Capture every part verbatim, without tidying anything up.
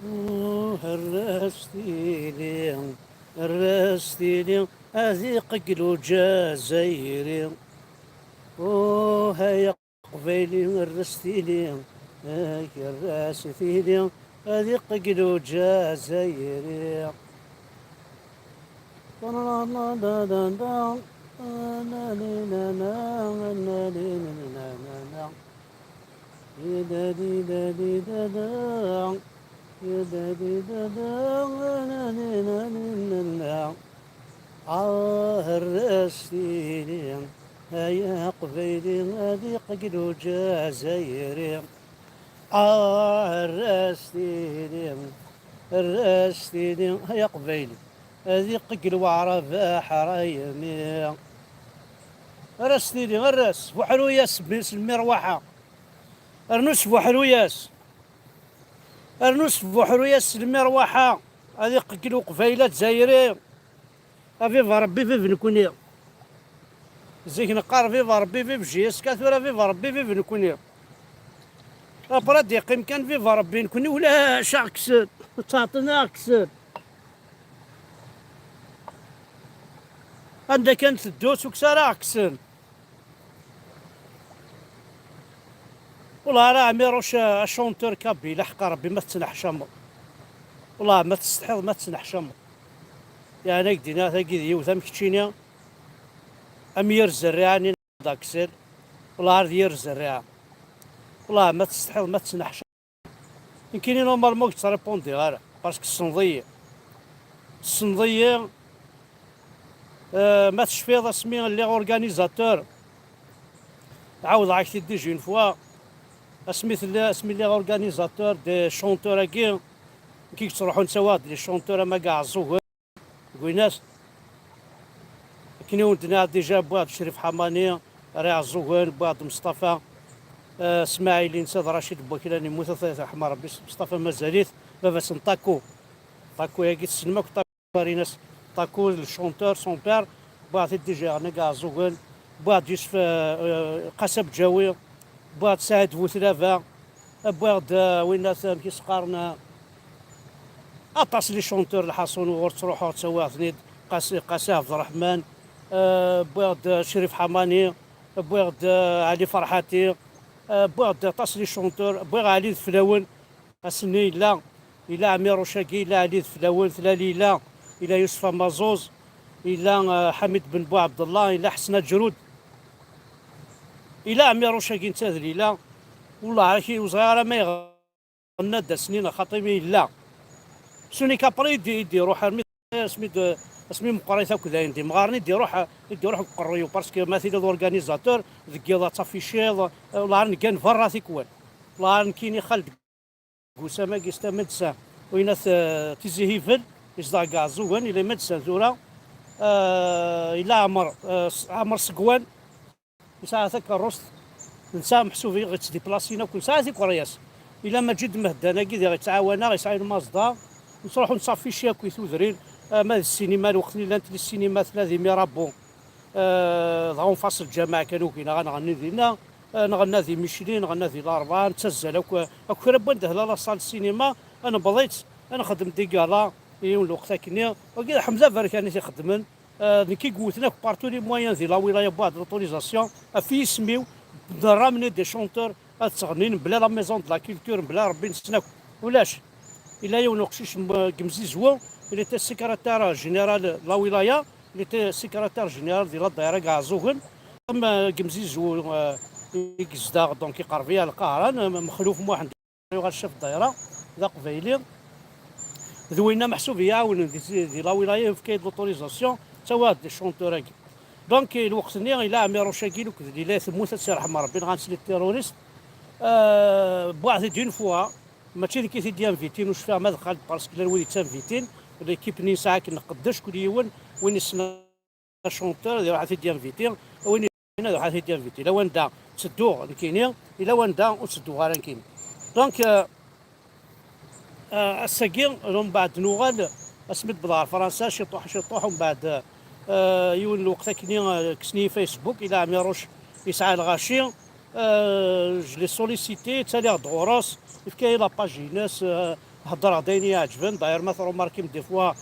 Err-as tili, err-as tili, ad iqeggel uǧazayri. Uh, ay aqbayli, err-as tili, ay err-as tili, ad iqeggel uǧazayri. Ah, err-as tili, ay aqbayli, ad iqeggel uǧazayri. Ah, err-as tili, err-as tili, ay aqbayli, ad iqeggel waɛrab aḥraymi. Err-as tili, err-as, sbuḥru-yas s lmirwaḥa. Rnu sbuḥru-yas. Rnu sbuḥru-yas s lmirwaḥa. Ad iqeggel uqbayli azzayri. A viva Rebbi, vive nekni. Zik neqqar viva Rebbi, vive J S K, tura viva Rebbi, vive nekni. Après ad yeqqim kan viva Rebbi, nekni ulac aɣ-kksen, ttɛeṭṭin aɣ-kksen. Anda kan teddu, tukksa ara aɣ-kksen. Wallah ara Ɛmiruc, a chanteur kabyle, ḥeqqa Rebbi ma tettneḥcameḍ. Wallah ma tsetḥiḍ ma tettneḥcameḍ. Yeɛni ad k-d-iniɣ tagi d yiwet am keččini, am yir zerriɛa-nni n Daksel. Wallah ar d yir zerriɛa. Wallah ma tsetḥiḍ ma tettneḥcameḍ. Nekkini normalement ur k-ttrépondiɣ ara, parce que tessneḍ-iyi. Tessneḍ-iyi. Euh, ma tecfiḍ asmi lliɣ organisateur, ɛawdeɣ-ak-t-id déjà une fois, asmi tella, asmi lliɣ organisateur des chanteurs-agi, nekk i yettruḥun ttawiɣ-d les chanteurs am Aga Ɛeẓẓugen, deg Winas, akken i wen-d-nniɣ déjà, wwiɣ-d Crif Ḥamani, Riɛ Ẓugen, wwiɣ-d Mustafa, euh, Smaɛili, netta d Racid Bwaklan, yemmut, ad t-yerḥem Rebbi, Mustafa mazal-it, baba-s n Taku. Taku-agi tessnem akk Taku. Marinas Taku, le chanteur, son père, wwiɣ-t-id déjà ɣer Naga Ɛeẓẓugen, wwiɣ-d Yusef, euh, euh, Qasab Ǧawi, wwiɣ-d Saɛid Bu Tlaba, wwiɣ-d, euh, winna t-, amek i s-qqaren, euh, aṭas les chanteurs, lḥaṣun, ur ttruḥuɣ ttawiɣ-ten-id, Qasi, Qasi Ɛebderreḥman, euh, wwiɣ-d, euh, Crif Ḥamani, wwiɣ-d, euh, Ɛli Ferḥati, euh, wwiɣ-d aṭas les chanteurs, wwiɣ Ɛli Ideflawen, ass-nni yella, yella Ɛmiruc-agi, yella Ɛli Ideflawen, tella Lila, yella Yusef Amaẓuẓ, yella, euh, Ḥamid Ben Buɛebdellah, yella Ḥsen Aǧrud, yella Ɛmiruc-agi netta d Lila. Wellah ar-, ur ẓriɣ ara ma iɣenna-d ass-nni neɣ xaṭi, mi yella. Sunik après i d-, i d-iruḥ armi asmi d-, asmi meqqrit akk dayen d imɣaren i d-iruḥ, i d-iruḥ deg uqerruy-iw, parce que ma tiliḍ organisateur deg yiḍ ad tafichiḍ, wellah ar neggan berra tikwal. Wellah ar nekkini Xald deg usam-agi s tama medsa, winna t-, Tizi Hibel, yezdeɣ deg Ɛeẓẓugen, il est médecin tura. Euh, yella Ɛmer, euh, s-, Ɛmer Segwan, yesɛa takeṛṛust, netta meḥsub yettdiplasin akk, nesɛa tikeṛyas. Yella Maǧid Mehdan-agi diɣ yettɛawan-aɣ, yesɛa ilmaẓda, nettruḥu nettaffici akk i tudrin, euh, ma d ssinima, lweqt-nni llant les cinémas, tella di Mirabeau. Eh, dɣa unfas lǧameɛ kan ugin-aɣ ad nɣenni dinna. Eh, nɣenna di Micli, nɣenna di Larebɛa, nettazzal akk, akk kra n wanda tella la salle de cinéma, ad newweḍ-itt, ad nexdem des galas, i yiwen lweqt akkenni. Wagi d Ḥemza Aberkan i t-ixeddmen. Eh, nekk i yewwten akk par tous les moyens di la wilaya, wwiɣ-d l'autorisation, ɣef yisem-iw, de ramener des chanteurs, ad ttɣennin mebla la maison de la culture, mebla Rebbi-nsen akk. Ulac. Yella yiwen uqcic n, deg Mzizwa, il était secrétaire général de la wilaya, il était secrétaire général di la daïra deg Ɛeẓẓugen. Am, euh, deg Mzizwa, euh, i yezdeɣ, donc iqerreb-iyi ar Lqahra, n-, Mexluf Muḥend, yuɣal chef daïra, d aqbayli. D winna meḥsub i yi-iɛawnen di, di la wilaya, yefka-yi-d l'autorisation, ttawiɣ-d chanteur-agi. Donc, lweqt-nni, yella Ɛmiruc-agi, akked Lila temmut, ad tt-yerḥem Rebbi, nɣan-tt les terroristes. Euh, wwiɣ-t-id une fois, mačči d nekk i t-id-yinvitin, ur cfiɣ ma d Xaled, parce que llan wid yettinvitin, l'équipe-nni nesɛa akken nqeddec kul yiwen, win yessen achanteur ad iruḥ ad t-id-yinviti, win yessen ad iruḥ ad t-id-yinviti. Lawan da ttedduɣ nekkini, yella wanda ur ttedduɣ ara nekkini. Donc, euh, Euh, ass-agi, mbeɛd nuɣal, asmi d-wwḍeɣ ɣer Fransa, ciṭuḥ, ciṭuḥ, mbeɛd, euh, yiwen n lweqt akkenni, euh, kksen-iyi Facebook, ila Ɛmiruc yesɛa lɣaci, euh, je l'ai sollicité, ttaliɣ-d ɣur-s, yefka-yi la page-ines, euh, Heddreɣ-d ayen i yi-iɛeǧben. D'ailleurs, ma tṛumarkim des fois,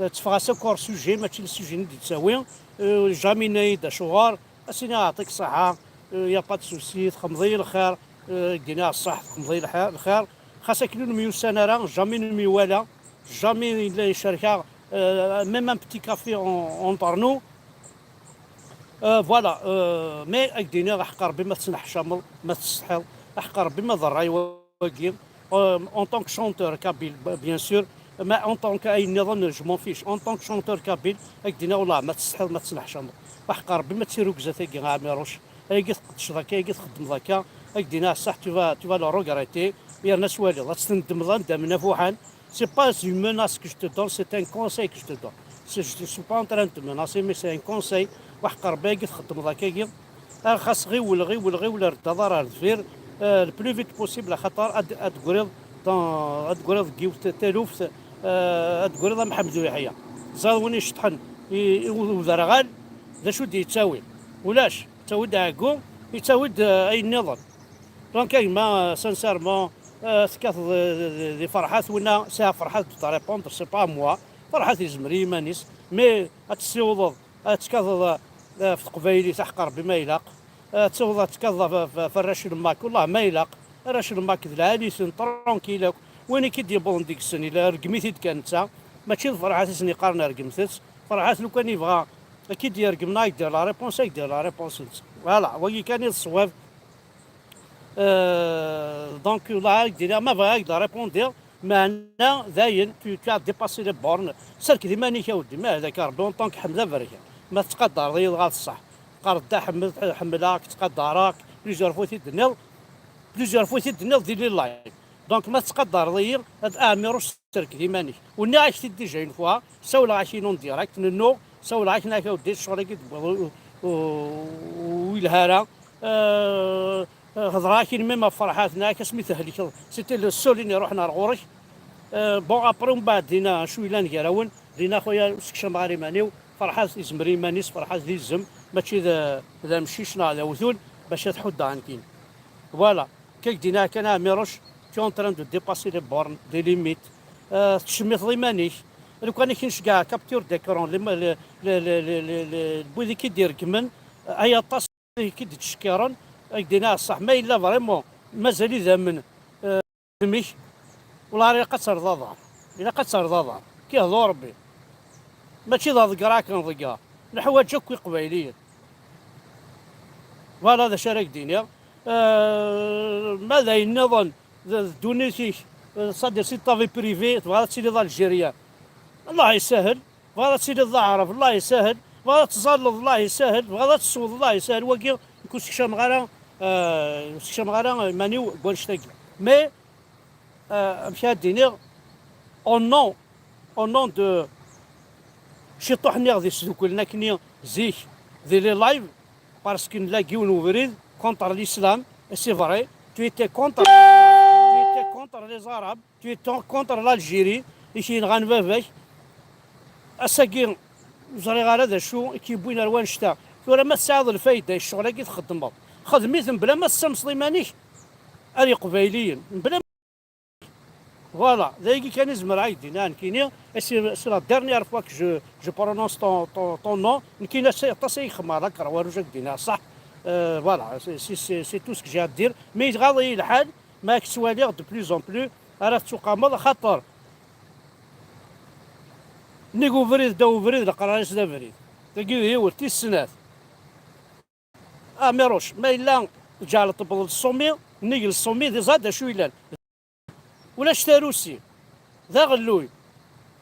euh, tteffɣeɣ-as akk hors sujet, mačči le sujet i d-yettawi. Euh, jamais yenna-yi-d acuɣer. As-iniɣ yeɛṭik ṣṣeḥḥa, euh, y a pas de souci, txedmeḍ-iyi lxir, euh, deg-ini ṣṣeḥ, txedmeḍ-iyi lxir. Xas akken ur nemyussan ara, jamais nemyuwala, jamais yella icerk-aɣ, euh, même un petit café en-, entre nous. Euh, voilà, euh, mais ad k-d-iniɣ, aḥeqq Rebbi ma tettneḥcameḍ, ma tsetḥiḍ, aḥeqq Rebbi ma d ṛṛay wagi. Euh, en tant que chanteur kabyle, b-, bien sûr, mais en tant que ayen nniḍen, je m'en fiche. En tant que chanteur kabyle, ad k-d-iniɣ, wellah, ma tsetḥiḍ, ma tettneḥcameḍ, aḥeqq Rebbi ma d tirugza tagi, a Ɛmiruc. Ayagi tqeddceḍ akka, ayagi txeddmeḍ akka, ad k-d-iniɣ ṣṣeḥ, tu vas, tu vas le regretter. Yerna s waliḍ, ad tt-tendmeḍ anda mnafuḥan. C'est pas une menace que je te donne, c'est un conseil que je te donne. C'est, je ne suis pas en train de te menacer, mais c'est un conseil. Waḥeqq Rebbi, ayagi txeddmeḍ akkagi, ar xas ɣiwel, ɣiwel, ɣiwel, ar ddaḍ, ar, ar deffir, euh, le plus vite possible, axaṭer ad, ad tegriḍ dans, ad tegriḍ deg yiwet taluft, euh, ad tegriḍ am Ḥemdu Yeḥya. Ẓer win iceṭṭḥen i, i uderɣal, d acu d-yettawi? Ulac, yettawi-d aɛeggu, yettawi-d, euh, ayen nniḍen. Donc, a gma, euh, sincèrement, euh, tekkateḍ, euh, di, di, di Ferḥat, winna sɛiɣ Ferḥat de te répondre, c'est pas moi. Ferḥat yezmer i yiman-is, mais ad tessiwḍeḍ, ad tekkateḍ, euh, ɣef teqbaylit, aḥeqq Rebbi ma ilaq. Ad tessiwḍeḍ ad tekkateḍ ɣef, ɣef, ɣef arrac n Mak, wellah ma ilaq. Arrac n Mak d lɛali-ten, tranquille akk. Win i k-id-yewwḍen deg-sen, ila rgem-it-id kan netta. Mačči d Ferḥat i sen-yeqqaren rgemt-tt. Ferḥat lukan yebɣa ad k-id-yergem neɣ ad k-d-yerr la réponse, ad k-d-yerr la réponse-nnes. Voilà, wagi kan i d ṣṣwab. Euh, donc, là, je dirais, ma va, la répondre, mais là, dayen, tu, tu as dépassé les bornes. Serked iman-ik a weddi, ma hada ka Rebbi, en tant que Ḥmed Aberkan. Ma tettqadareḍ-iyi dɣa d ṣṣeḥ. Teqqareḍ-d a Ḥmed, ḥemmleɣ-k, ttqadareɣ-k, plusieurs fois i t-id-tenniḍ, plusieurs fois i t-id-tenniḍ di les lives. Donc, ma tettqadareḍ-iyi, ad, a Ɛmiruc, serked iman-ik. U nniɣ-ak-t-id déjà une fois, sawleɣ-ak-in en direct, nennuɣ, sawleɣ-ak, nniɣ-ak a weddi, ccɣel-agi d-wwiḍ ur, ur, ur yelha ara. Euh, euh, hedreɣ-ak-in même ɣef Ferḥat, nniɣ-ak asmi tehlikeḍ, c'était le seul i n-iruḥen ar ɣur-k. Euh, bon, après, mbeɛd dinna, acu yellan gar-awen, dinna, xuya, ur sekcameɣ ara iman-iw, Ferḥat yezmer i yiman-is, Ferḥat d izem, mačči d, d amcic neɣ d awtul, bac ad ḥuddeɣ nekkini. Voilà. Kak dina kan a Ɛmiruc, tu es en train de dépasser les bornes, des limites. Euh, tettcemmiḍeḍ iman-ik. Lukan i k-nceggeɛ capture d'écran, le, le, wid i k-id-ireggmen, euh, ay aṭas i k-id-ittcekkiren, ak-d-iniɣ ṣṣeḥ, ma yella vraiment mazal idammen, euh, udem-ik, wala ilaq ad terreḍ aḍar. Ilaq ad terreḍ aḍar. K-ihḍu Rebbi. Mačči d aḍegger ara k-nḍegger. Neḥwaǧ akk Iqbayliyen. Voilà d acu ara k-d-iniɣ. Euh, ma d ayen nniḍen, d, d ddunit-ik, euh, c'est-à-dire c'est ta vie privée, tebɣiḍ ad tiliḍ algérien. Allah yessahel. Tebɣiḍ ad tiliḍ d aɛrab, Allah yessahel. Tebɣiḍ ad tẓalleḍ, Allah yessahel. Tebɣiḍ ad tesweḍ, Allah yessahel. Wagi, nekk ur sekcameɣ ara, euh, ur sekcameɣ ara iman-iw deg wannect-agi. Mais, euh, amek ara d-iniɣ, au nom, au nom de ciṭuḥ-nni i ɣ-d-isduklen akkenni zik di les lives, parce que nella deg yiwen ubrid contre l'islam, et c'est vrai, tu étais contre l'islam, tu étais contre les arabes, tu étais contre l'Algérie, i k-yenɣan baba-k. Ass-agi, ur ẓriɣ ara d acu i k-yewwin ar wannect-a. Tura ma tesɛiḍ lfayda i ccɣel-agi txeddmeḍ, xdem-it mebla ma tessamseḍ iman-ik ar Iqbayliyen, mebla. Voilà, d ayagi kan i zemreɣ ad k-d-iniɣ nekkini. Et c'est, c'est la dernière fois que je, je prononce ton, ton, ton nom. Nekkini aṭas, aṭas ay xedmeɣ d akerwaruj, ad k-d-iniɣ ṣṣeḥ. Euh, voilà, c'est, c'est, c'est, c'est tout ce que j'ai à te dire. Mais iɣaḍ-iyi lḥal, ma k-ttwaliɣ de plus en plus ara tettuqameḍ, axaṭer nnig ubrid, ddaw ubrid, leqrar-is d abrid. Tagi d yiwet, tis snat. Amiruc, ma yella ǧeɛleḍ tewwḍeḍ ṣṣumi, nnig n ṣṣumi d iẓad d acu yellan. Ulac tarusi, d aɣelluy.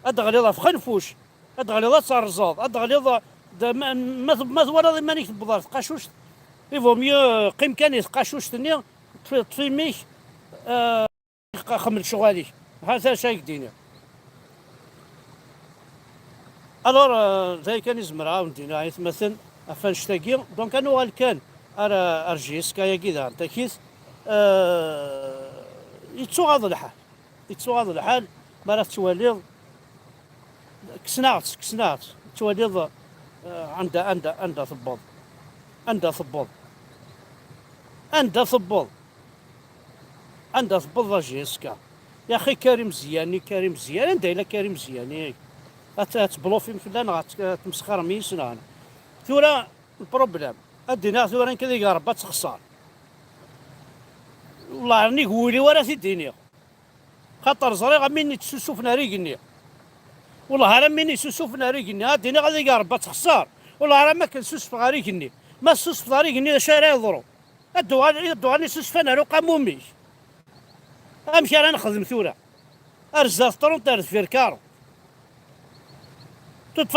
Ad d-ɣliḍ ɣef xenfuc, ad d-ɣliḍ ad terẓeḍ, ad d-ɣliḍ, d, ma, ma, ma twalaḍ iman-ik tewweḍ ɣer tqacuct, il vaut mieux, euh, qqim kan i tqacuct-nni, ṭṭef, ṭṭef imi-k, euh, xemmel ccɣel-ik. Ha-t-a acu ay k-d-iniɣ. Alors, euh, d aya kan i zemreɣ ad wen-d-iniɣ ay atmaten ɣef wannect-agi. Donc, ad nuɣal kan ar, ar J S K-agi daɣen takit. Euh, yettuɣaḍ lḥal. Yettuɣaḍ lḥal mi ara tettwaliḍ. Kksen-aɣ-tt, kksen-aɣ-tt. Tettwaliḍ, euh, anda, anda, anda tewweḍ. Anda tewweḍ. Anda tewweḍ. Anda tewweḍ la J S K. Yaxi Karim Ziani, Karim Ziani, anda yella Karim Ziani? Ad t-, ad tblufim fell-aneɣ, ad t-, ad tmesxirem yis-neɣ. Tura, lproblem, ad d-iniɣ tura nekk ad iga Rebbi ad texṣer. Wellah, nnig wul-iw ara t-id-iniɣ. Xaṭer ẓriɣ am win yetsusufen ar igenni. Wellah, ar am win yetsusufen ar igenni, ad d-iniɣ ad iga Rebbi ad texṣer. Wellah, ar am akken susfeɣ ar igenni. Ma tessusfeḍ ar igenni, d acu ara yeḍru? Ad d-uɣal, ad d-uɣalen isusfan ar uqamum-ik. Amek ara nexdem tura? Ar zdat trente, ar deffir quarante. De toute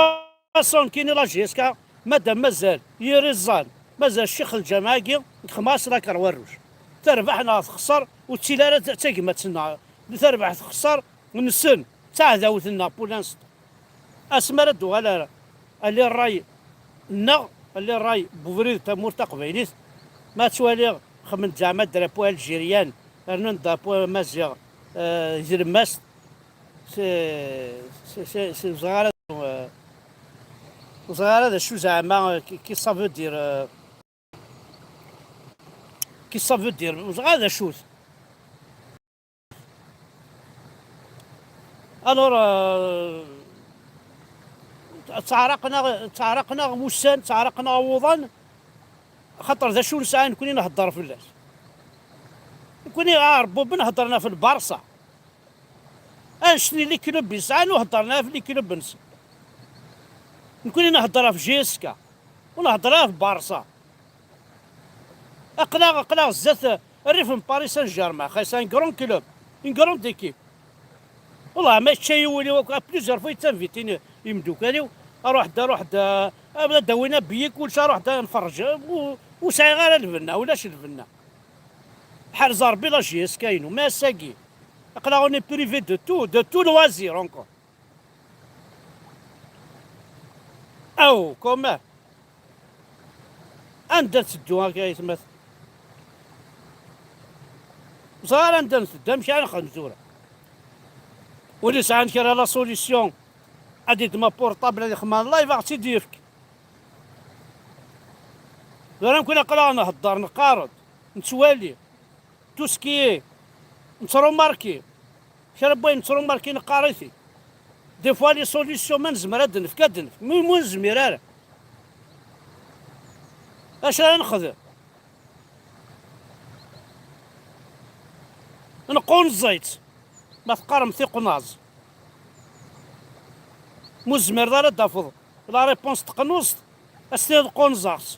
façon, nekkini la J S K, madam mazal yir iẓẓan, mazal ccix lǧameɛ-agi, nexdem-as la Croix Rouge. Terbeḥ neɣ texṣer, ur ttili ara d tagmat-nneɣ. Terbeḥ texṣer, nessen, d taɛdawt-nneɣ pour l'instant. Asmi ara d-uɣal ar, ali ṛṛay-nneɣ, ali ṛṛay n ubrid n tamurt taqbaylit, ma ttwaliɣ xemmen-d zeɛma drapeau algérien, rnan drapeau amaziɣ, euh, d tlemmast, c'est, c'est, c'est, c'est, ur ẓriɣ ara, euh, ur ẓriɣ ara d acu zeɛma, euh, qui, qui ça veut dire, euh, qui ça veut dire, ur ẓriɣ ara d acu-t. Alors, euh, ttɛeraqen-aɣ, ttɛeraqen-aɣ wussan, ttɛeraqen-aɣ wuḍan, xaṭer d acu nesɛa nekkni nhedder fell-as. Nekkni, ah, Rebbuben heddren ɣef lbarṣa. Annect-nni les clubs yesɛan ur heddren ɣef les clubs-nsen. Nekkni nhedder ɣef J S K, ur nhedder ɣef Barça. Aql-aɣ, aql-aɣ zdat rrif n Paris Saint-Germain, xas un grand club, une grande équipe. Wallah, ma yečča-yi wul-iw akk, plusieurs fois yettanvitin imdukal-iw, aruḥ-d, aruḥ-d, ah, ad d-awin abiyi, kullec, aruḥ-d ad nferreǧ, u-, ur sɛiɣ ara lbenna, ulac lbenna. Ḥerz Rebbi la J S K-inu, mais ass-agi, aql-aɣ on est privé de tout, de tout loisir encore. Aw, comment? Anda nteddu akka, aytmat? Ẓer anda nteddu, amek ara nexdem tura? Win yesɛan kra la solution, ad yeddem aportable ad ixdem live, ad ɣ-tt-id-yefk. Tura nekkni aql-aɣ nhedder, neqqar-d, nettwali. Tout ce qui est, nettrumarki. Kra n wayen nettrumarki neqqar-it-id. Des fois les solutions ma nezmer ad d-nefk, ad d-nefk. Mi ur nezmir ara, acu ara nexdem? Nqunẓ-itt. Ma teqqarem tiqnaẓ, ma ur tezmireḍ ara ad d-tafeḍ la réponse teqnuẓt, ad s-tiniḍ qunẓeɣ-tt.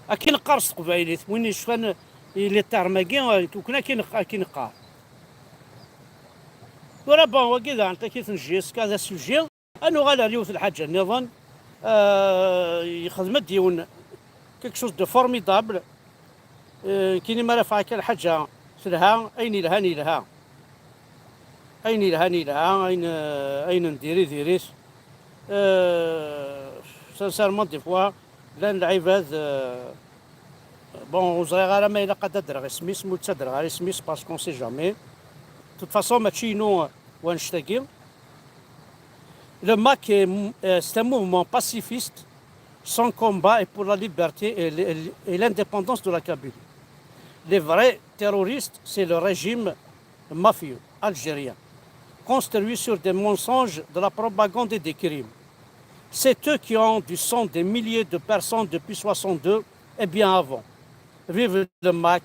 Akken neqqar s teqbaylit, win yecfan i les termes-agi, akken, akken neq-, akken neqqar. Tura, bon, wagi daɣen takit n J S K d asujet. Ad nuɣal ar yiwet lḥaǧa nniḍen. Euh, yexdem-d yiwen quelque chose de formidable. Euh, nekkini mi ara afeɣ akka lḥaǧa telha, ayen yelhan yelha. Ayen yelhan yelha, ayen, euh, ayen n diri diri-t. Euh, sincèrement, des fois, llan lɛibad, euh, bon, ur ẓriɣ ara ma ilaq ad d-adreɣ isem-is, ma ur ttadreɣ ara isem-is, parce qu'on sait jamais. De toute façon, mačči inu, euh, wannect-agi. Le MAK est, euh, c'est un mouvement pacifiste. Son combat est pour la liberté et l-, et l'indépendance de la Kabylie. Les vrais terroristes, c'est le régime mafieux algérien, construit sur des mensonges, de la propagande et des crimes. C'est eux qui ont du sang des milliers de personnes depuis soixante-deux et bien avant. Vive le MAK,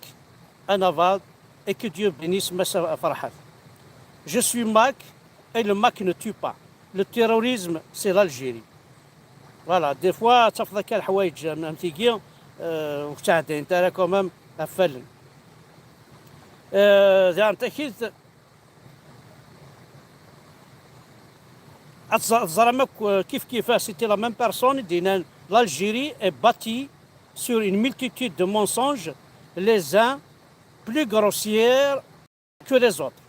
Anaval, et que Dieu bénisse Massa Farhat. Je suis MAK et le MAK ne tue pas. Le terrorisme, c'est l'Algérie. Voilà, des fois, ttafeḍ akka leḥwayeǧ am, am tigi, euh, ur ttɛeddayent ara quand même ɣef wallen. Euh, daɣen takit, ad tẓ-, teẓram akk, euh, kif kif, c'était la même personne, i d-yennan, l'Algérie est bâtie sur une multitude de mensonges, les uns plus grossiers que les autres.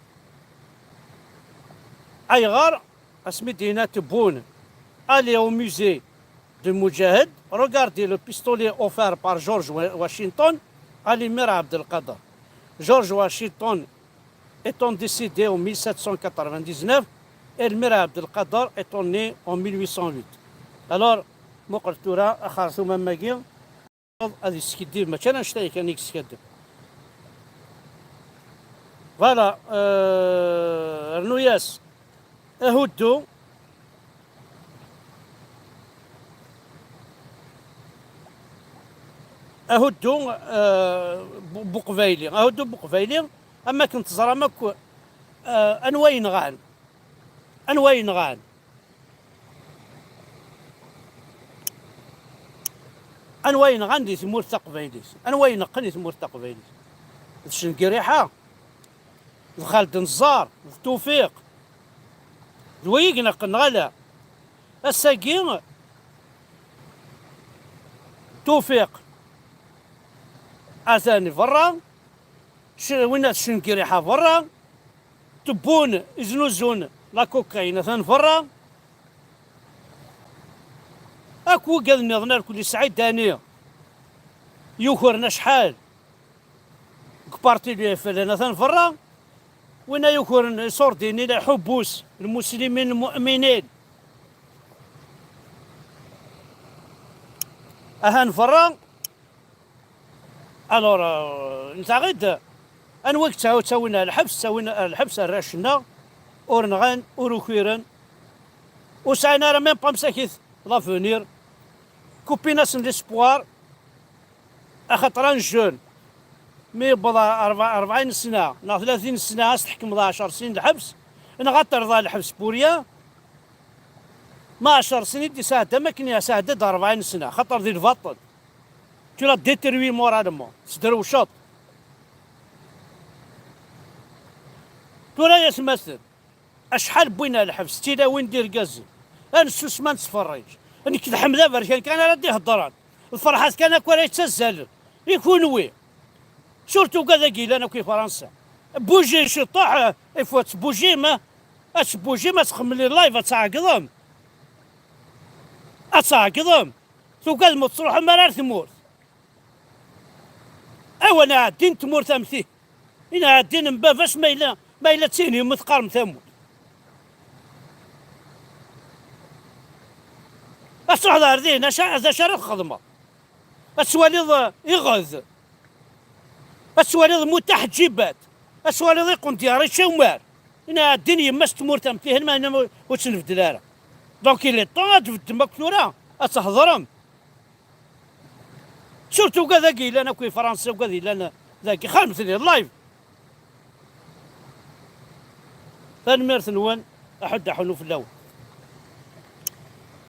Ayɣer, asmi d-yenna Tebboune, allez au musée de Moudjahid, regardez le pistolet offert par George Wa-, Washington à l'émir Abdelkader. George Washington étant décédé en mille sept cent quatre-vingt-dix-neuf, et l'émir Abdelkader étant né en mille huit cent huit. Alors, muqel tura, axertum am wagi, ad yeskiddib, mačči ala annect-a kan i yeskaddeb. Voilà, euh, rnu-yas ahuddu, ahuddu, euh, bu-, buqbayli, ahuddu buqbayli, am akken teẓram akk, euh, anwa yenɣan, anwa yenɣan, anwa yenɣan di tmurt taqbaylit, anwa ineqqen di tmurt taqbaylit, d Cengiriḥa, d Xald Neẓẓar, d Tufiq, d wayig neɣ neɣ ala. Ass-agi, Tufiq atan berra, c-, winna d Cengiriḥa berra, Tebbun iznuzun la cocaïne atan berra, akk wigad nniḍen, ar kulli Saɛid Dani yukren acḥal deg parti du F L N atan berra, winna yukren iṣurdiyen i lḥubus, lmuslimin lmu'minin, ahan berra. Alors, euh, ntaɣ-id, anwa i yettaw-, ttawin ar lḥebs, ttawin ar lḥebs arrac-nneɣ, ur nɣan, ur ukiren, ur sɛin ara même pas msakit l'avenir, coupin-asen l'espoir, axaṭer un jeune, mi yewweḍ ar rebɛa-, rebɛin sna neɣ tlatin sna, ad s-tḥekmeḍ ɛecṛ snin lḥebs, neɣ ad terḍa lḥebs pour rien, ma ɛecṛ snin i d-isɛedda, am akken yesɛedda-d rebɛin sna, xaṭer di lbaṭel. Tu l'as détruit moralement. Tesderwceḍ. Tura yatmaten, acḥal wwin ar lḥebs, d tilawin d irgazen. Ad nessusem, ad nettferriǧ. Nekk d Ḥmed Aberkan kan ara d-iheddren. D Ferḥat kan akk ara yettazzalen. I kunwi? Surtout ugad-agi yellan akk i Fransa. Bouger ciṭuḥ, il faut ad tbujim, ha? Ad tbujim, ad txemmlem live, ad tɛeggḍem. Ad tɛeggḍem. Tugadem ur tettruḥum ara ar tmurt. Awen ɛeddin tmurt am ti. Inɛeddin n baba-s ma yella, ma yella d tin yemma teqqarem tamurt. Ad truḥeḍ ar din, aca-, d acu ara txedmeḍ? Ad twaliḍ, eh, iɣed. Ad twaliḍ mutaḥeǧǧibat. Ad twaliḍ iqendyar, ičča umar. Inɛeddin yemma-s tmurt am tihin, ma ur tt-nbeddel ara. Donc il est temps ad tbeddem akk tura, ad thedrem. Surtout ugad-agi yellan akk i Fransa, ugad yellan dagi, xedmet-ten live. Tanemmirt-nwen, aḥuddu aḥunnu fell-awen.